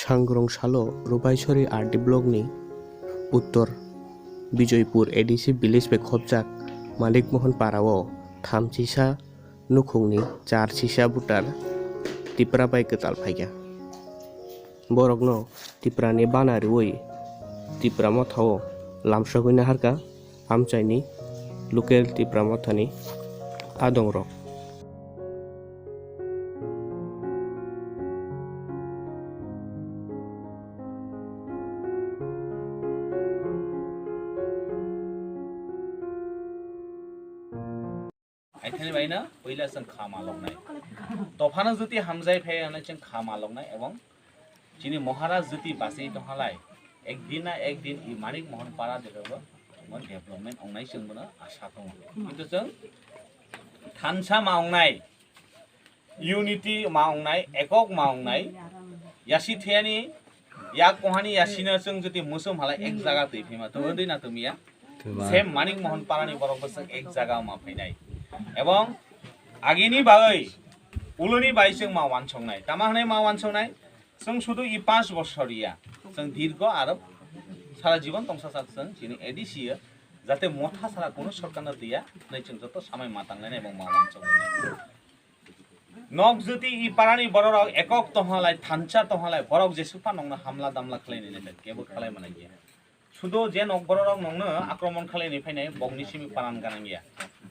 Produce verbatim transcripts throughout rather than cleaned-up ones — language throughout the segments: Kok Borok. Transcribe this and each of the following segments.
Sangrong salo Rubaisori R D block ni uttor Bijoypur A D C village bai khopjak Manik Mohan para o thamchisa nukhungni char sisa voter Tipra bai kwtal phaikha. Borokno Tipra ni bana riwi Tipra Motha o lamsogwi naharkha amchaini local Tipra Mothani adongrok. Aithani baino puila chwng kha maloknai. Tophano jwti hamjai phai hwnwi chwng kha maloknai ebong chini Maharaj jwti bachwi tonghalai, ekdin na ekdin i Manik Mohan para jagao mo development ongnai chwng bono asa tongo. Kintu chwng thansa ma ongnai, unity ma ongnai, ekok ma ongnai, yasi theyani, yak kohani yasino chwng jwti muchung halai ek jaga twi phima, to dwi na tumi ya? Twma. Same Manik Mohan parani borok bo chwng ek jaga ma phainai. Ebong agini bagwi uluni bai chwng ma wansongnai. Tama hwnwi ma wansongnai? Chwng sudu i panch bosor ya. Chwng dirgo aro sara jibon tongsa sak chwng chini A D C ya. Jate Motha sara kuno sorkar no diya, nai chwng joto samai ma tangnai ebong ma wansongnai. Nok jwti i parani bororok ekok tonghalai, thansa tonghalai, borok jesu pha nokno hamla damla khlainai nai kebo khlai manai ya. Sudo je nok bororok nokno akromon khlainai phainai, bokni simi pran ganang ya.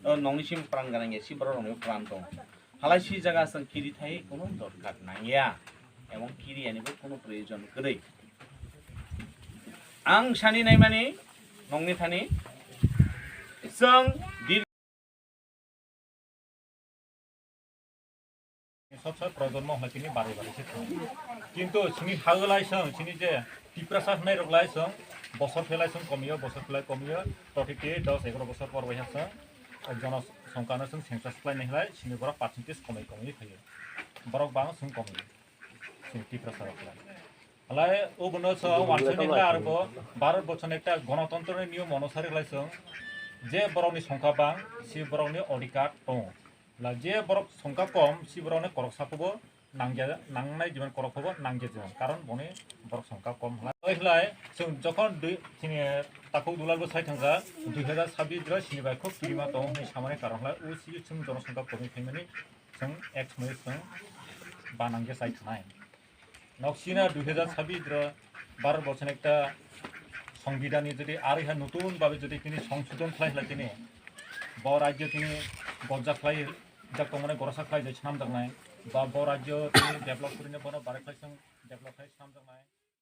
O nokni simi pran ganang ya, si bororokni pran tong. Halai si jaga chwng kiri thai kuno dorkar nang ya. Ebong kiri yani bo kuno proyojon kwrwi. Ang sani naimani nokni thani chwng dir Sot sot projonmo hwnwi tini bari bari se thang. Kintu sini hagwlai song, sini je Tiprasa hwnwi rok lai song, bosor phelai song komiyo, bosor phelai komiyo, totiki dos egaro bosor por bai ha song, jono songkano song census khlai nai hwlai, sini borok percentage komai komai phaio. Borok bang song komiyo. Sini Tiprasa rok lai. Halai o bono so wansani khlai arbo Bharat bochon ekta gonotontro ni niyom onusari khlai song, je borok ni songkha bang, si borok ni odhikar tongo. La je borok songkha kom, si borok ni korok sakubo nangya, nangnai jiban korok phobo nangya jiban. Karon boni borok songkha kom halai. Oi halai, chwng jokhon dui, chini takhuk dulal bo sai thangkha, dui hajar sabbish jora sini bai khub kirima tong hwnwi samani karon halai, o si chwng jono songkha kom khaimani chwng ek somoi chwng ba nangya sai thanai. Noksina dui hajar sabbish ro Bharat borchon ekta songbidhan ni jodi aro ha notun babe jodi tini songsodhon khlai khlai tini bo rajyo tini gojak khlai jak tongmani gorosa khlai jai swnamjaknai ba bo rajyo tini develop kwrwino bono bare khlai song develop khlai swnamjaknai.